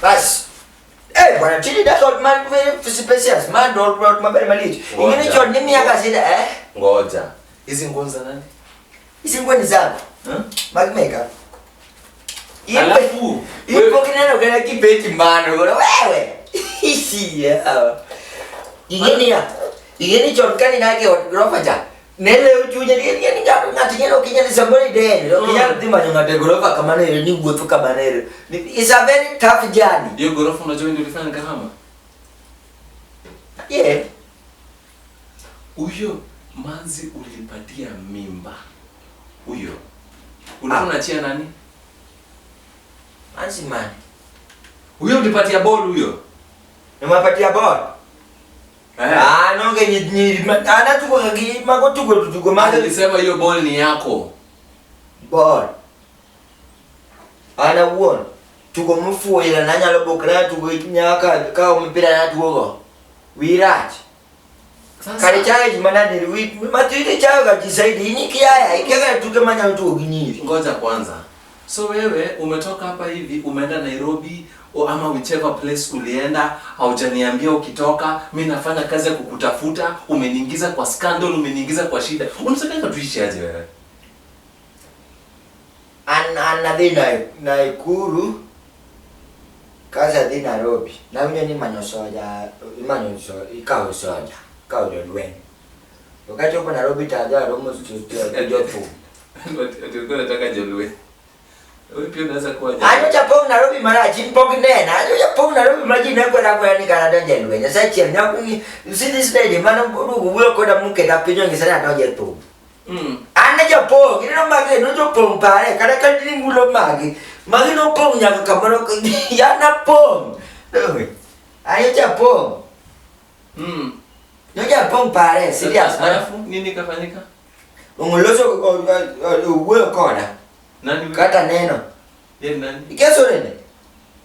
Bas. Bwana chini da ot man very spacious. Man do ot maber malich. Ingine chon ni miaka sida eh? Ngoja. Hizi nguo za nani? Hizi nguo ni zangu. Hmm? Mag makeup. Alafu ipo kineno kana kibeti mano gora wewe. Yeah. Ingine ya. Ingine chon kani nake ot grofa cha. Nele uchunya ni ni ngato ngati nyalo kinyalo somebody dead. Kinyalo dhi manyo ng'ato e gorofa kamano ero ni wuotho kamano ero. It's a very tough journey. Hiyo gorofa unajua ndio ulifanya nikahama? Yeah. Huyo manzi ulipatia mimba. Huyo. Ulikuwa unachia nani? Manzi man. Huyo ulipatia ball huyo. Nimepatia ball. Eh. Ah, nonge ni ana tuko gi mago tuko tuko mago Nilisema hiyo ball ni yako. Ball. Ana wuon tugo mufuoyira nanyalo bokra tugo nyaka ka mpira na tugo. Wirach. Sasa Kare chayo ji manade wi matire chayo ga jisaidi ini kiaya ikega tuge manyalo tugo gi nyiri. Ngoja kwanza. So wewe umetoka hapa hivi umeenda Nairobi o ama whichever place ulienda, haujaniambia ukitoka, mimi nafanya kazi ya kukutafuta, umeniingiza kwa scandal, umeniingiza kwa shida. Unataka tuishi aje wewe? An an adhi Naikuru kaza adhi Nairobi. Nawinjo ni manyo soja, imanyo soja, ikawo soja, ikawo jolweny. To kachopo Nairobi to adhi aromo jothum. Ulikuwa unataka jolwe. Wewe pia unaweza kuwa jolwe. Anyo chapong Nairobi marach, in pok inena. Anyo chapong Nairobi ma ji ne kweda kweda ni kara adonjo e lweny. Nyasaye chiel ne ok you see this lady mano oduogo wuoyo koda moketa piny onyisa ni adonjo e thum. An e japong, ineno magi no jopong pare, kata ka nimulo magi. Magi nopong nyaka kamoro, an apong. An japong. Nyocha apong pare, serious. Alafu nini kafanyika? Ongoloso owuoyo koda. Nani huyo? Kata neno. Yeye ni nani? Ikia sorene.